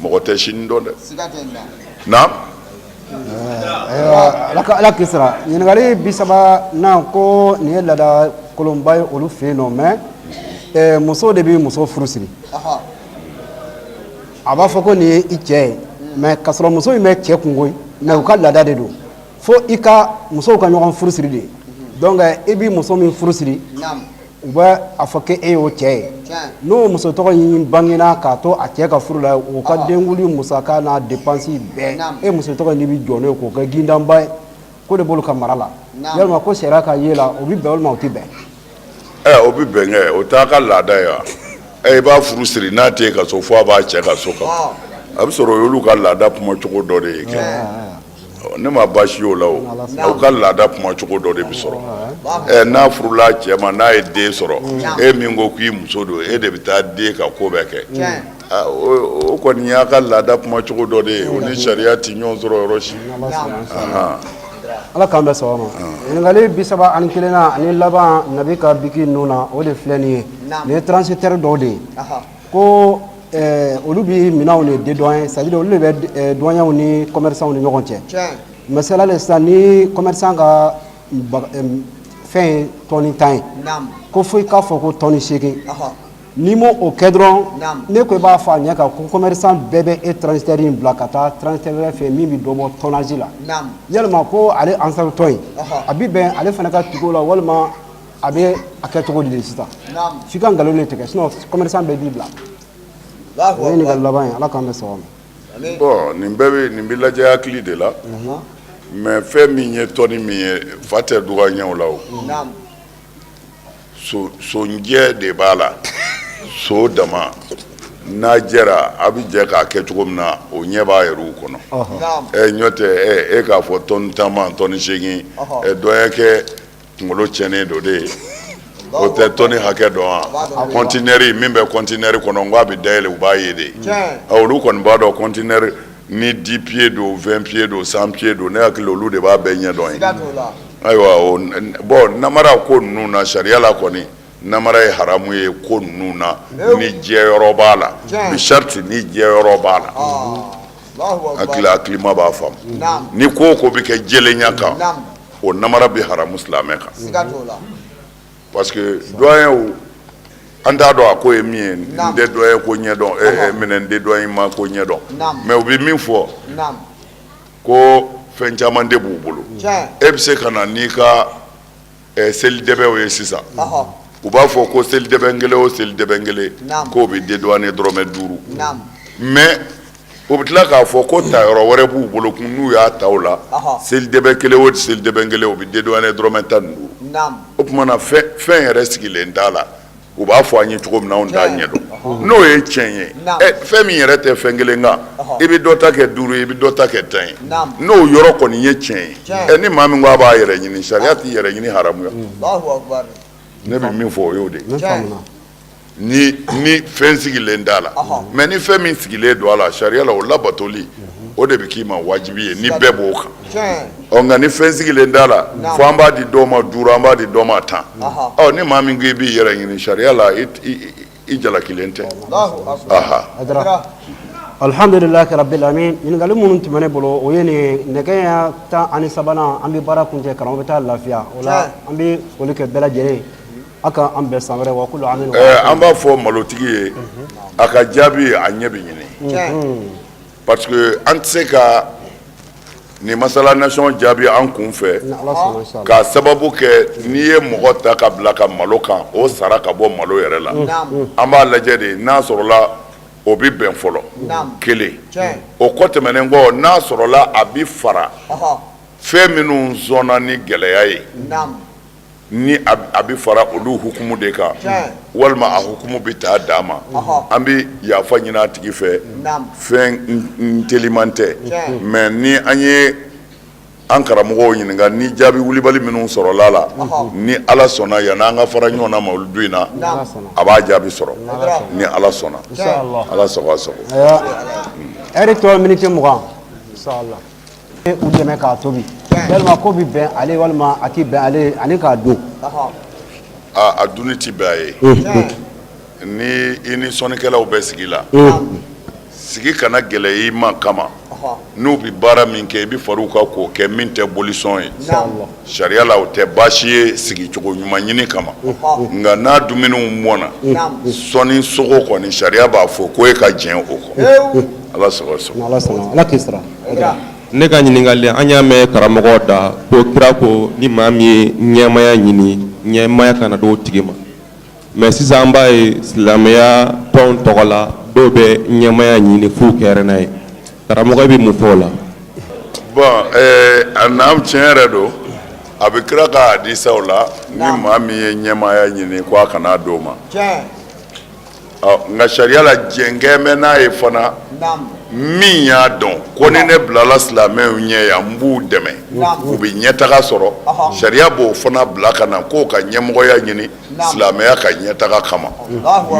mɔgɔ tɛ sini dɔn dɛ. Naam. Ala k'i sara. Ɲininkali 30nan ko nin ye laada kolonba ye olu fɛ yen nɔ, mais muso de bɛ muso furu siri. A b'a fɔ ko nin ye i cɛ ye, mais k'a sɔrɔ muso in bɛ cɛ kungo ye, mais u ka laada de don fo i ka musow ka ɲɔgɔn furu siri de. Donc i bɛ muso min furu siri, u bɛ a fɔ k'e y'o cɛ ye. N'o muso tɔgɔ in bangena k'a to a cɛ ka furu la, o ka denkundi musaka n'a dépense bɛɛ, e muso tɔgɔ in bɛ jɔ n'o ye k'o kɛ gindanba ye. Ko de b'olu ka mara la. Yalima ko sariya ka ye la, o bɛ bɛn walima o tɛ bɛn? Ɛ, o bɛ bɛn kɛ, o t'a ka laada ye wa? Ɛ, i b'a furu siri n'a tɛ ka so, fo a b'a cɛ ka so kan, a bɛ sɔrɔ o y'olu ka laada kumacogo dɔ de ye kɛ. Ne ma baasi y'o la, o aw ka laada kumacogo dɔ de bɛ sɔrɔ. Ɛ, n'a furula cɛ ma, n'a ye den sɔrɔ, e min ko k'i muso don, e de bɛ taa den ka ko bɛɛ kɛ. O kɔni y'a ka laada kumacogo dɔ de ye, o ni sariya tɛ ɲɔgɔn sɔrɔ yɔrɔ si. Ala k'an bɛn sawaba ma. Ɲininkali 31nan ani laban nabi ka biki ninnu na, o de filɛ nin ye. Nin ye transitaire dɔw de ye ko olu bɛ minɛnw de dédouaner, c'est à dire olu de bɛ douaniers ni commerçants ni ɲɔgɔn cɛ. Masala le sisan, ni commerçant ka fɛn ye tɔni 10 ye, ko fo i k'a fɔ ko tɔni 8. N'i m'o o kɛ dɔrɔn, ne ko i b'a fɔ a ɲɛ kan ko commerçant bɛɛ bɛ e transitaire in bila ka taa transitaire wɛrɛ fɛ min bɛ dɔ bɔ tonnage la. Yalima ko ale ansar tɔn in, a bɛ bɛn ale fana ka tugu o la, walima a bɛ a kɛ cogo di de sisan? F'i ka nkalon de tigɛ, sinon commerçant bɛɛ b'i bila. O ye ɲininkali laban ye. Ala k'an bɛn sawaba ma. Bon, nin bɛɛ bɛ nin bɛ lajɛ hakili de la, mais fɛn min ye tɔni min ye, fa tɛ douanier la o. Sonjɛ de b'a la, so dama N'a jɛra, a bɛ jɛ k'a kɛ cogo min na, o ɲɛ b'a yɛrɛw kɔnɔ. Ɛ ɲɔ tɛ e k'a fɔ tɔni 10 ma tɔni 8, dɔ kɛ kunkolo tiɲɛnen don de ye. O tɛ tɔni hakɛ dɔn wa? Kɔntinɛri min bɛ kɔntinɛri kɔnɔ, n ko a bɛ dayɛlɛ, u b'a ye de. Olu kɔni b'a dɔn kɔntinɛri ni 10 pieds don, 20 pieds don, 100 pieds don. Ne hakili, olu de b'a bɛɛ ɲɛ dɔn ye. Ayiwa, bon, namara ko ninnu na, sariya la kɔni, namara ye haramu ye ko ninnu na ni jɛyɔrɔ b'a la, bi sariti ni jɛyɔrɔ b'a la. Hakili hakilima b'a faamu. Ni ko o ko bɛ kɛ jɛlenya kan, o namara bɛ haramu silamɛ kan, parce que doyen, an t'a dɔn a ko ye min ye. N tɛ doyen ko ɲɛdɔn minɛ, n tɛ doyen ma ko ɲɛdɔn, mais u bɛ min fɔ ko fɛn caman de b'u bolo. E bɛ se ka na n'i ka seli dɛbɛw ye sisan, u b'a fɔ ko seli dɛbɛn kelen o seli dɛbɛn kelen k'o bɛ dédouaner dɔrɔmɛ 5, mais o bɛ tila k'a fɔ ko tayɔrɔ wɛrɛ b'u bolo kun, n'u y'a ta o la, seli dɛbɛn kelen o seli dɛbɛn kelen, o bɛ dédouaner dɔrɔmɛ 15. O tuma na, fɛn yɛrɛ sigilen t'a la. U b'a fɔ an ye cogo min na, anw t'a ɲɛdɔn. N'o ye tiɲɛ ye, fɛn min yɛrɛ tɛ fɛn kelen kan, i bɛ dɔ ta kɛ 5 ye, i bɛ dɔ ta kɛ 10 ye, n'o yɔrɔ kɔni ye tiɲɛ ye, ni maa min ko a b'a yɛrɛ ɲini, sariya t'i yɛrɛ ɲini haramuya. Ne bɛ min fɔ, o y'o de ye, ni fɛn sigilen t'a la. Mais ni fɛn min sigilen don a la sariya la, o labatoli, o de bɛ k'i ma wajibi ye ni bɛɛ b'o kan. Ɔ, nka ni fɛn sigilen t'a la, fo an b'a di dɔw ma 5, an b'a di dɔw ma 10, ɔ, ni maa min ko i b'i yɛrɛ ɲini sariya la, i jalakilen tɛ. Aha. Alhamdulilahi rabbil alamin. Ɲininkali minnu tun bɛ ne bolo, o ye nin. Nɛgɛ ɲɛ 13nan, an bɛ baara kuncɛ, karamɔgɔ bɛ taa lafiya. O la, an bɛ foli kɛ bɛɛ lajɛlen ye. A ka an bɛn san wɛrɛ wa kulu amin. An b'a fɔ malotigi ye, a ka jaabi, a ɲɛ bɛ ɲini, parce que an tɛ se ka nin masala nation jaabi an kun fɛ, k'a sababu kɛ n'i ye mɔgɔ ta ka bila ka malo kan, o sara ka bɔ malo yɛrɛ la. An b'a lajɛ de, n'a sɔrɔla o bɛ bɛn fɔlɔ kelen. O kɔ tɛmɛnen kɔ, n'a sɔrɔla a bɛ fara fɛn minnu sɔnna ni gɛlɛya ye, ni a bɛ fara olu hukumu de kan, walima a hukumu bɛ taa d'a ma, an bɛ yafa ɲini a tigi fɛ. Fɛn teliman tɛ, mais ni an ye an karamɔgɔw ɲininka, ni jaabi wulibali minnu sɔrɔla la, ni Ala sɔnna, yanni an ka fara ɲɔgɔn na mawuludu in na, a b'a jaabi sɔrɔ ni Ala sɔnna. Ala sago, sago. Ɛri tɔ miniti 20, inshallah. U dɛmɛ k'a tobi, walima ko bɛ bɛn ale, walima a tɛ bɛn ale ani k'a dun? A dunni tɛ bɛn a ye. Ni i ni sɔnnikɛlaw bɛ sigi la, sigi kana gɛlɛya i ma kama, n'u bɛ baara min kɛ, i bɛ far'u kan k'o kɛ, min tɛ bolisɔn ye sariya la, o tɛ baasi ye sigicogo ɲuman ɲini kama. Nka n'a dumuniw mɔna, sɔnni sogo kɔni, sariya b'a fɔ ko e ka jɛn o kɔ. Ala sago, sago. Ala sɔnna, Ala k'i sara. Ne ka ɲininkali, an y'a mɛn karamɔgɔ da ko kira ko ni maa min ye ɲɛmaya ɲini, ɲɛmaya kana d'o tigi ma. Mais sisan, an b'a ye silamɛya tɔn tɔgɔ la, dɔw bɛ ɲɛmaya ɲini f'u kɛra n'a ye. Karamɔgɔ bɛ mun fɔ o la? Bon, a n'an tiɲɛ yɛrɛ don, a bɛ kira ka hadisaw la, ni maa min ye ɲɛmaya ɲini, ko a kana d'o ma. Nka sariya la, jɛnkɛ bɛ n'a ye fana, min y'a dɔn ko ni ne bilala silamɛw ɲɛ yan, n b'u dɛmɛ, u bɛ ɲɛtaga sɔrɔ, sariya b'o fana bila ka na k'o ka ɲɛmɔgɔya ɲini silamɛya ka ɲɛtaga kama.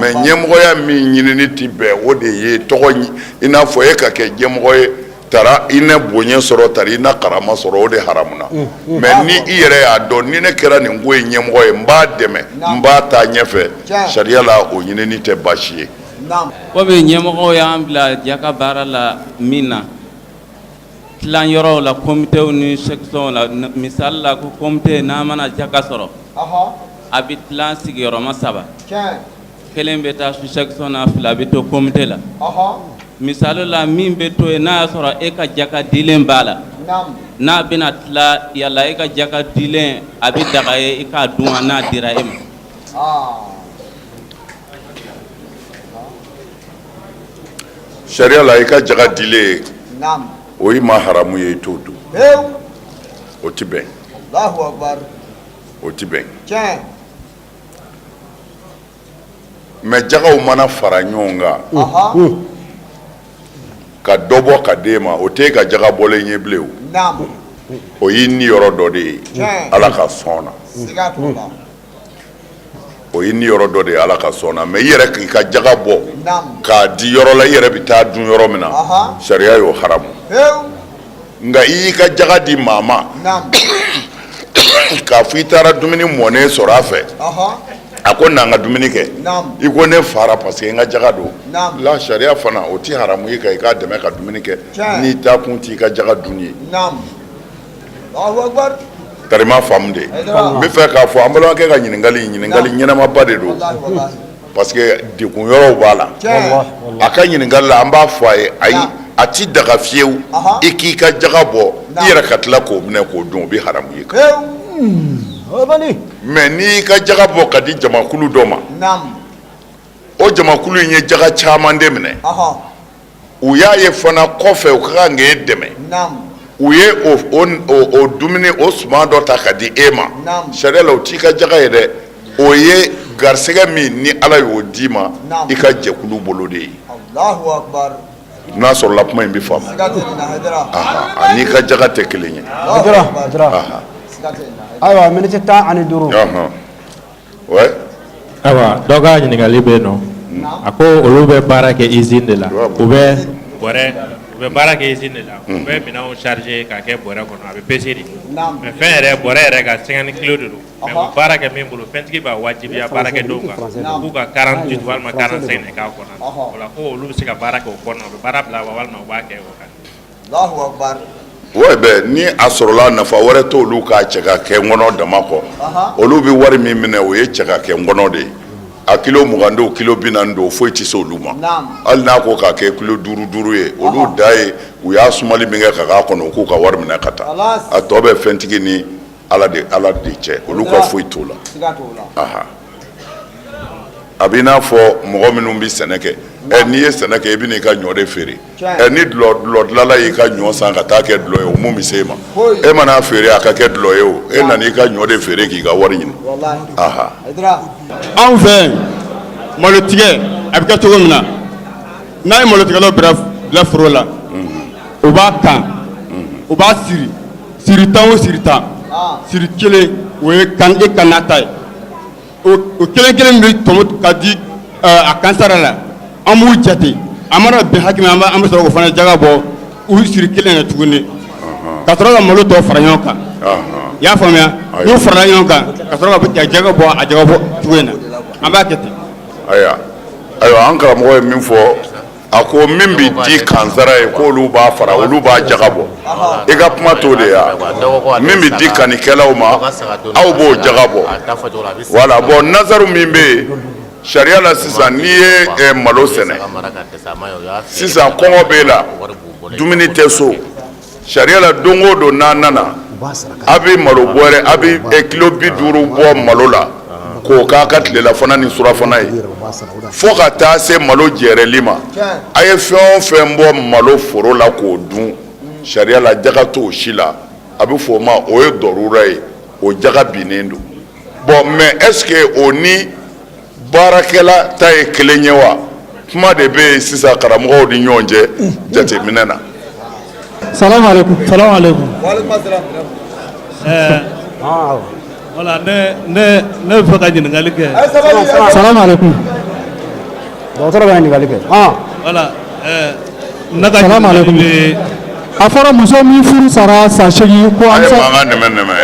Mais ɲɛmɔgɔya min ɲinini tɛ bɛn, o de ye tɔgɔ, i n'a fɔ e ka kɛ ɲɛmɔgɔ ye tara i na bonya sɔrɔ, tari i na karama sɔrɔ, o de haramuna. Mais ni i yɛrɛ y'a dɔn, ni ne kɛra nin ko ye ɲɛmɔgɔ ye, n b'a dɛmɛ, n b'a taa ɲɛfɛ, sariya la, o ɲinini tɛ baasi ye. Komi ɲɛmɔgɔw y'an bila jaka baara la min na, tilan yɔrɔw la, komitew ni sectionw la, misali la, ko komite n'a mana jaka sɔrɔ, a bɛ tilan sigiyɔrɔma saba, kelen bɛ taa sous-section na, fila bɛ to komite la. Misali la, min bɛ to yen, n'a y'a sɔrɔ e ka jaka dilen b'a la, n'a bɛna tila, yala e ka jaka dilen, a bɛ daga ye i k'a dun wa, n'a dira e ma? Sariya la, i ka jaga dilen, o i ma haramu ye, i t'o dun, o tɛ bɛn, o tɛ bɛn. Mais jagaw mana fara ɲɔgɔn kan ka dɔ bɔ ka d'e ma, o t'e ka jaga bɔlen ye bilen, o o y'i niyɔrɔ dɔ de ye Ala ka sɔn na. O y'i niyɔrɔ dɔ de ye Ala ka sɔn na. Mais i yɛrɛ k'i ka jaga bɔ k'a di yɔrɔ la, i yɛrɛ bɛ taa dun yɔrɔ min na, sariya y'o haramu. Nka i y'i ka jaga di maa ma k'a fɔ i taara dumuni mɔnen sɔrɔ a fɛ, a ko na n ka dumuni kɛ, i ko ne fara parce que n ka jaga don la, sariya fana o tɛ haramu ye ka i k'a dɛmɛ ka dumuni kɛ n'i taa kun t'i ka jaga dun ye. Tarima faamu de n bɛ fɛ k'a fɔ. An balimakɛ ka ɲininkali, ɲininkali ɲɛnamaba de don, parce que degun yɔrɔw b'a la. A ka ɲininkali la, an b'a fɔ a ye, ayi, a ti daga fiyewu i k'i ka jaga bɔ i yɛrɛ ka tila k'o minɛ k'o dun, o bɛ haramu ye. Mais n'i y'i ka jaga bɔ ka di jamakulu dɔ ma, o jamakulu in ye jaga caman de minɛ, u y'a ye fana kɔfɛ u ka kan k'e dɛmɛ, u ye o dumuni, o suman dɔ ta ka di e ma, sariya la o t'i ka jaga ye dɛ. O ye garisɛgɛ min ni Ala y'o d'i ma i ka jɛkulu bolo de ye. N'a sɔrɔla kuma in bɛ faamu, a n'i ka jaga tɛ kelen ye. Ayiwa, miniti 15. Ouais. Ayiwa, dɔ ka ɲininkali bɛ yen nɔ. A ko olu bɛ baara kɛ usine de la, u bɛ bɔrɛ, u bɛ baara kɛ usine de la, u bɛ minɛnw charger ka kɛ bɔrɛ kɔnɔ, a bɛ peser de. Mais fɛn yɛrɛ, bɔrɛ yɛrɛ ka 50 kilos de don, mais u bɛ baara kɛ min bolo, fɛntigi b'a wajibiya baarakɛdenw kan k'u ka 48 walima 45 de k'a kɔnɔ. O la ko olu bɛ se ka baara kɛ o kɔnɔ, u bɛ baara bila wa, walima u b'a kɛ o kan? Ouais, bɛ ni a sɔrɔla nafa wɛrɛ t'olu k'a cɛ ka kɛ ngɔnɔ dama kɔ. Olu bɛ wari min minɛ, o ye cɛ ka kɛ ngɔnɔ de ye. A kilo 20 don, kilo 40 don, foyi tɛ se olu ma. Hali n'a ko k'a kɛ kilo duuru duuru ye, olu da ye u y'a sumali min kɛ ka k'a kɔnɔ, u k'u ka wari minɛ ka taa. A tɔ bɛ fɛntigi ni Ala de, Ala de cɛ. Olu ka foyi t'o la. A b'i n'a fɔ mɔgɔ minnu bɛ sɛnɛ kɛ. Ɛ, n'i ye sɛnɛ kɛ, i bɛ n'i ka ɲɔ de feere. Ɛ, ni dulɔ dilanla y'i ka ɲɔ san ka taa kɛ dulɔ ye, o mun bɛ se e ma? E man'a feere a ka kɛ dulɔ ye, o e nana i ka ɲɔ de feere k'i ka wari ɲini. Aha. Anw fɛ, malotigɛ a bɛ kɛ cogo min na, n'a ye malotigɛlaw bila foro la, u b'a kan, u b'a siri, siri 10 o siri 10, siri kelen o ye kan e kan ta ye. O kelen kelen bɛ tɔmɔ ka di a kansara la, an b'u jate. A mana bɛn hakɛ min, an bɛ sɔrɔ k'o fana jaga bɔ u siri kelen na tuguni, ka sɔrɔ ka malo tɔ fara ɲɔgɔn kan. I y'a faamuya? N'u farala ɲɔgɔn kan, ka sɔrɔ ka jaga bɔ, a jaga bɔ cogo in na, an b'a kɛ ten. Ayiwa, ayiwa, an karamɔgɔ ye min fɔ, a ko min bɛ di kansara ye, k'olu b'a fara, olu b'a jaga bɔ. I ka kuma t'o de ya? Min bɛ di kannikɛlaw ma, aw b'o jaga bɔ. Voilà. Bon, nazaru min bɛ yen sariya la sisan, n'i ye malo sɛnɛ sisan, kɔngɔ b'e la, dumuni tɛ so, sariya la don o don n'a nana, a bɛ malo bɔrɛ, a bɛ kilo 50 bɔ malo la k'o k'a ka tilelafana ni surafana ye, fo ka taa se malo jɛrɛli ma. A ye fɛn o fɛn bɔ malo foro la k'o dun, sariya la jaga t'o si la. A bɛ fɔ o ma, o ye dɔrura ye, o jaga binnen don. Bon, mais est ce que o ni baarakɛla ta ye kelen ye wa? Kuma de bɛ yen sisan karamɔgɔw ni ɲɔgɔn cɛ jateminɛ na. Salamu aleykum, salamu aleykum. Voilà, ne bɛ fɛ ka ɲininkali kɛ. Salamu aleykum. Dɔgɔtɔrɔ bɛ ɲininkali kɛ. Voilà, ne ka Salamu aleykum. ɲininkali bɛ A fɔra muso min furu sara san 8 ko A an ye bɛ se mankan nɛmɛ nɛmɛ,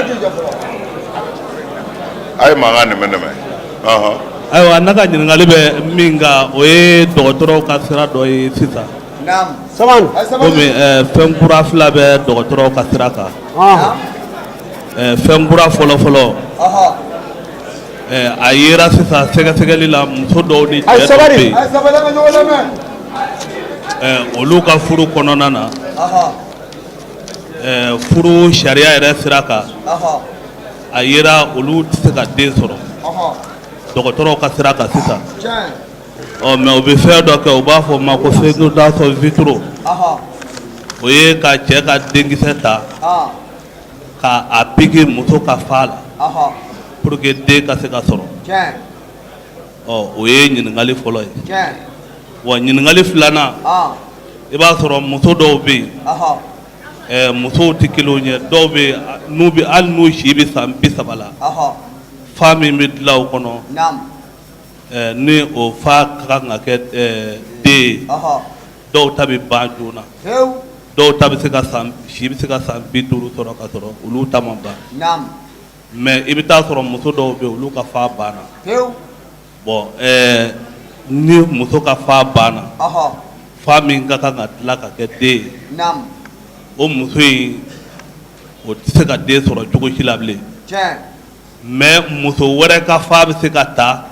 a ye mankan nɛmɛ nɛmɛ. Ayiwa, ne ka ɲininkali bɛ min kan, o ye dɔgɔtɔrɔw ka sira dɔ ye sisan. Komi fɛn kura fila bɛ dɔgɔtɔrɔw ka sira kan. Fɛn kura fɔlɔ fɔlɔ, a yera sisan sɛgɛsɛgɛli la, muso dɔw ni cɛ dɔw bɛ yen, olu ka furu kɔnɔna na, furu sariya yɛrɛ sira kan, a yera olu tɛ se ka den sɔrɔ dɔgɔtɔrɔw ka sira kan sisan. Ɔ, mais u bɛ fɛn dɔ kɛ, u b'a fɔ o ma ko fécondation vitro. O ye ka cɛ ka denkisɛ ta ka a piki muso ka fa la pour que den ka se ka sɔrɔ. Ɔ, o ye ɲininkali fɔlɔ ye. Wa ɲininkali filanan, i b'a sɔrɔ muso dɔw bɛ yen, ɛɛ musow tɛ kelenw ye, dɔw bɛ yen n'u bɛ hali n'u si bɛ san 30 la, fa min bɛ dilan u kɔnɔ, ɛɛ ni o fa ka kan ka kɛ ɛɛ den ye, dɔw ta bɛ ban joona, dɔw ta bɛ se ka san si bɛ se ka san 50 sɔrɔ ka sɔrɔ olu ta ma ban. Mais i bɛ taa sɔrɔ muso dɔw bɛ olu ka fa banna. Bon ɛɛ ni muso ka fa banna, fa min ka kan ka dilan ka kɛ den ye, o muso in o tɛ se ka den sɔrɔ cogo si la bilen. Mais muso wɛrɛ ka fa bɛ se ka ta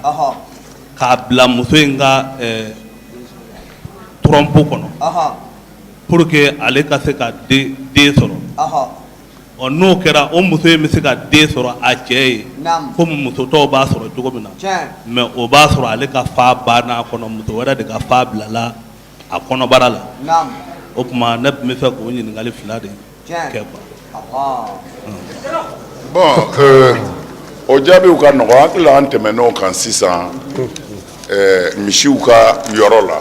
k'a bila muso in ka trompe kɔnɔ pour que ale ka se ka den sɔrɔ. Ɔ n'o kɛra, o muso in bɛ se ka den sɔrɔ a cɛ ye komi muso tɔw b'a sɔrɔ cogo min na. Mais o b'a sɔrɔ ale ka fa banna a kɔnɔ, muso wɛrɛ de ka fa bilala a kɔnɔbara la. O tuma ne tun bɛ fɛ k'o ɲininkali fila de kɛ quoi. Bon, o jaabiw ka nɔgɔn. Hakili la an tɛmɛn'o kan sisan misiw ka yɔrɔ la.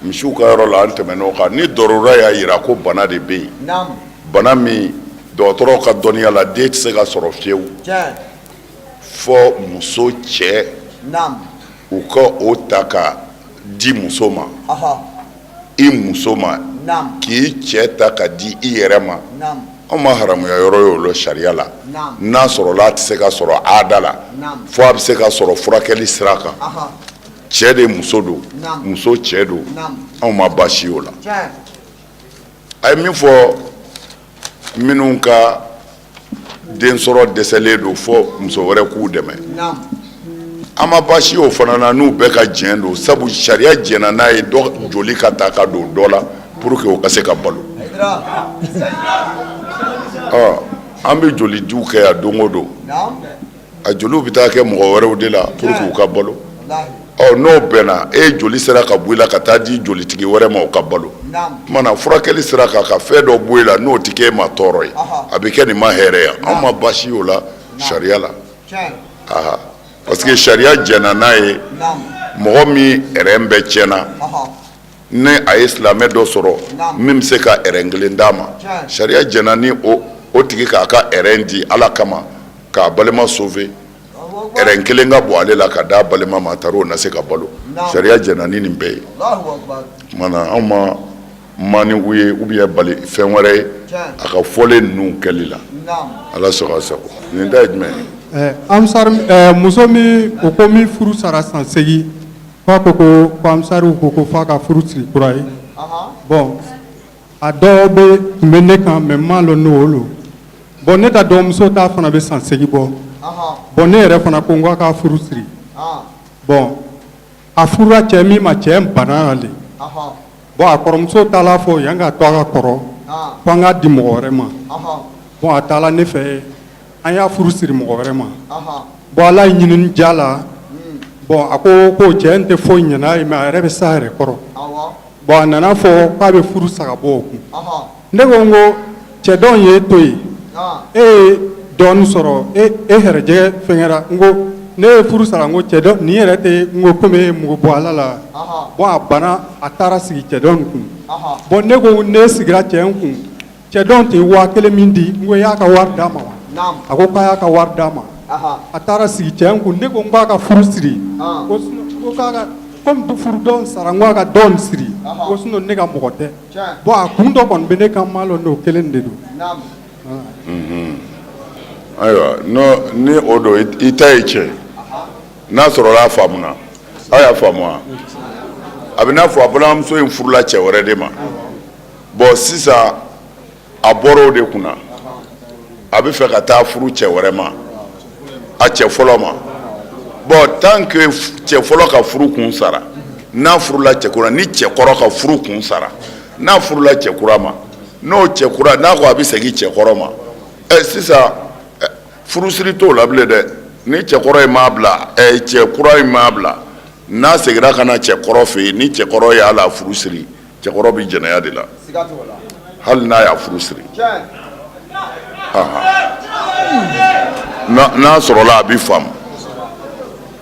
Misiw ka yɔrɔ la, an tɛmɛn'o kan. Ni dɔrɔra y'a jira ko bana de bɛ yen, bana min dɔgɔtɔrɔw ka dɔnniya la den tɛ se ka sɔrɔ fiyewu fɔ muso cɛ u ka o ta ka di muso ma, i muso ma, k'i cɛ ta ka di i yɛrɛ ma, anw ma haramuya yɔrɔ ye o la sariya la. N'a sɔrɔla a tɛ se ka sɔrɔ aada la, fo a bɛ se ka sɔrɔ furakɛli sira kan, cɛ de muso don, muso cɛ don, anw ma baasi o la. A ye min fɔ, minnu ka densɔrɔ dɛsɛlen don fo muso wɛrɛ k'u dɛmɛ, an ma baasi o fana na n'u bɛɛ ka jɛn don, sabu sariya jɛnna n'a ye dɔ joli ka ta ka don dɔ la pour que o ka se ka balo. Ɔ, an bɛ jolidiw kɛ yan don o don, a joliw bɛ taa kɛ mɔgɔ wɛrɛw de la pour que u ka balo. Ɔ, n'o bɛnna, e joli sera ka bɔ i la ka taa di jolitigi wɛrɛ ma, o ka balo. Tuma na furakɛli sira kan, ka fɛn dɔ bɔ i la n'o tɛ k'e ma tɔɔrɔ ye, a bɛ kɛ nin ma hɛrɛ ye, anw ma baasi o la sariya la. Aha, parce que sariya jɛnna n'a ye, mɔgɔ min rein bɛɛ tiɲɛna, ni a ye silamɛ dɔ sɔrɔ min bɛ se ka rein kelen d'a ma, sariya jɛnna ni o tigi k'a ka rein di Ala kama k'a balima sauver. Rein kelen ka bɔ ale la ka d'a balima ma, tari o na se ka balo. Sariya jɛnna ni nin bɛɛ ye. Tuma na anw ma maniku ye ou bien bali fɛn wɛrɛ ye a ka fɔlen ninnu kɛli la. Ala sago sago. Nin ta ye jumɛn ye? Ansar muso min o ko min furu sara san 8, k'a ko ko ansariw ko f'a ka furu siri kura ye. Bon, a dɔw bɛ tun bɛ ne kan, mais n m'a lɔn n'o lo. Bon, ne ka dɔgɔmuso ta fana bɛ san 8 bɔ. Bon, ne yɛrɛ fana ko n k'a ka furu siri. Bon, a furula cɛ min ma, cɛ banna le. Bon, a kɔrɔmuso taala fɔ yan ka to a ka kɔrɔ ko an k'a di mɔgɔ wɛrɛ ma. Bon, a taala ne fɛ, an y'a furu siri mɔgɔ wɛrɛ ma. Bon, Ala ye ɲinini diya la. Bon, a ko ko cɛ in tɛ foyi ɲɛ n'a ye, mais a yɛrɛ bɛ s'a yɛrɛ kɔrɔ. Bon, a nana fɔ k'a bɛ furu sa ka bɔ o kun. Ne ko n ko cɛ dɔ ye to yen, e ye dɔɔnin sɔrɔ, e e hɛrɛjɛ fɛnkɛra. N ko ne ye furu sara, n ko cɛ dɔ nin yɛrɛ tɛ, n ko komi e ye mugu bɔ Ala la. Bon, a banna, a taara sigi cɛ dɔ in kun. Bon, ne ko ne sigira cɛ in kun, cɛ dɔ tun ye 1000 min di, n ko i y'a ka wari d'a ma wa? A ko k'a y'a ka wari d'a ma. A taara sigi cɛ in kun. Ne ko n k'a ka furu siri, ko ko k'a ka komi furu dɔ sara, n ko a ka dɔ in siri, ko sinon ne ka mɔgɔ tɛ. Bon, a kun dɔ kɔni bɛ ne kan, n m'a lɔn n'o kelen de don. Ayiwa, ni o don, i ta ye tiɲɛ n'a sɔrɔla a faamuna. Aw y'a faamu wa? A bɛ n'a fɔ a balimamuso in furula cɛ wɛrɛ de ma. Bon, sisan a bɔra o de kunna, a bɛ fɛ ka taa furu cɛ wɛrɛ ma, a cɛ fɔlɔ ma. Bon, tant que cɛ fɔlɔ ka furu kun sara, n'a furula cɛ kura, ni cɛ kɔrɔ ka furu kun sara, n'a furula cɛ kura ma, n'o cɛ kura n'a ko a bɛ segin cɛ kɔrɔ ma, ɛ sisan furusiri t'o la bilen dɛ. Ni cɛ kɔrɔ in m'a bila, ɛ cɛ kura in m'a bila, n'a seginna ka na cɛ kɔrɔ fɛ yen, ni cɛ kɔrɔ y'a la furu siri, cɛkɔrɔ bɛ jɛnɛya de la hali n'a y'a furu siri. N'a sɔrɔla a bɛ faamu.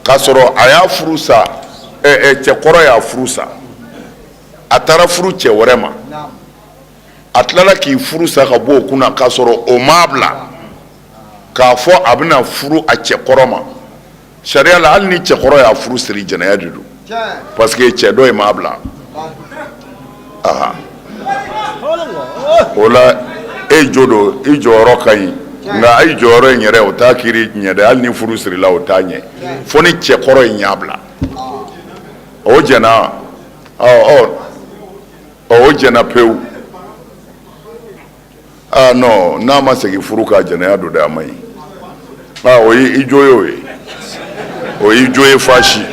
K'a sɔrɔ a y'a furu sa, cɛkɔrɔ y'a furu sa, a taara furu cɛ wɛrɛ ma, a tilala k'i furu sa ka bɔ o kunna k'a sɔrɔ o m'a bila k'a fɔ a bɛna furu a cɛkɔrɔ ma. Sariya la, hali ni cɛkɔrɔ y'a furu siri, jɛnɛya de don, parce que cɛ dɔ in m'a bila. Aha, o la e jo don, i jɔyɔrɔ ka ɲi, nka i jɔyɔrɔ in yɛrɛ, o t'a kiiri ɲɛ dɛ. Hali ni furu sirila, o t'a ɲɛ fo ni cɛkɔrɔ in y'a bila. O jɛnna, ɔ ɔ o jɛnna pewu. Ah non, n'a ma segin furu kan, jɛnɛya don dɛ, a man ɲi. Ah, o ye i jo ye, o ye o y'i jo ye faasi.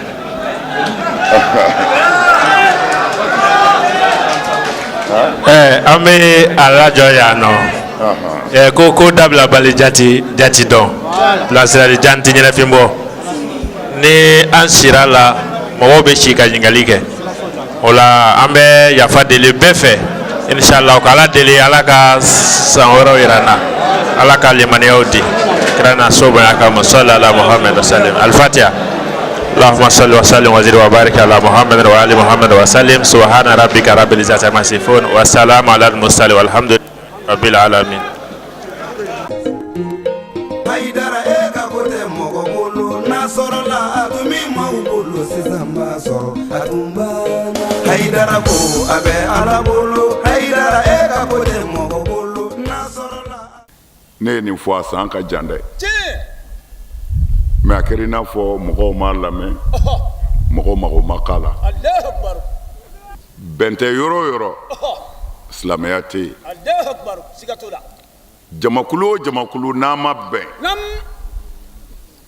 An bɛ a lajɔ yan nɔ. Ko dabila bali jati jati dɔn bilasirali jan tɛ ɲɛnafin bɔ. Ni an sira la, mɔgɔw bɛ si ka ɲininkali kɛ. O la, an bɛ yafa deli bɛɛ fɛ, inshallah, ka Ala deli, Ala ka san wɛrɛw yira an na, Ala ka limaniyaw di kira n'a so bonya kama. Salli ala Muhammad wa sallim. Alfatiha. اللهم صل وسلم وزد وبارك على محمد وآل محمد وسلم. سبحان ربك رب العزة عما يصفون وسلام على المرسلين والحمد لله رب العالمين. Hayidara, e ka ko tɛ mɔgɔ bolo, n'a sɔrɔla a tun bɛ maaw bolo, sisan b'a sɔrɔ a tun banna. Hayidara ko a bɛ Ala bolo. Hayidara, e ka ko tɛ mɔgɔ bolo, n'a sɔrɔla. Ne ye nin fɔ, a san ka jan dɛ, mais a kɛra i n'a fɔ mɔgɔw m'a lamɛn, mɔgɔw mago ma k'a la. Bɛn tɛ yɔrɔ o yɔrɔ, silamɛya tɛ yen. Jamakulu o jamakulu, n'a ma bɛn,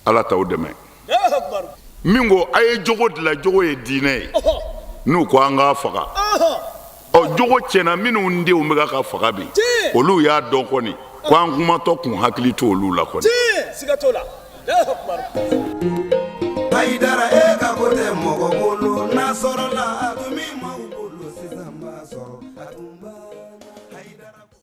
Ala t'aw dɛmɛ. Min ko a ye jogo dilan, jogo ye diinɛ ye, n'u ko an k'a faga, ɔ jogo tiɲɛna. Minnu denw bɛ ka faga bi, olu y'a dɔn kɔni ko an kumatɔ kun hakili to olu la kɔni. Hayidara, e ka ko tɛ mɔgɔ bolo, n'a sɔrɔla a tun bɛ.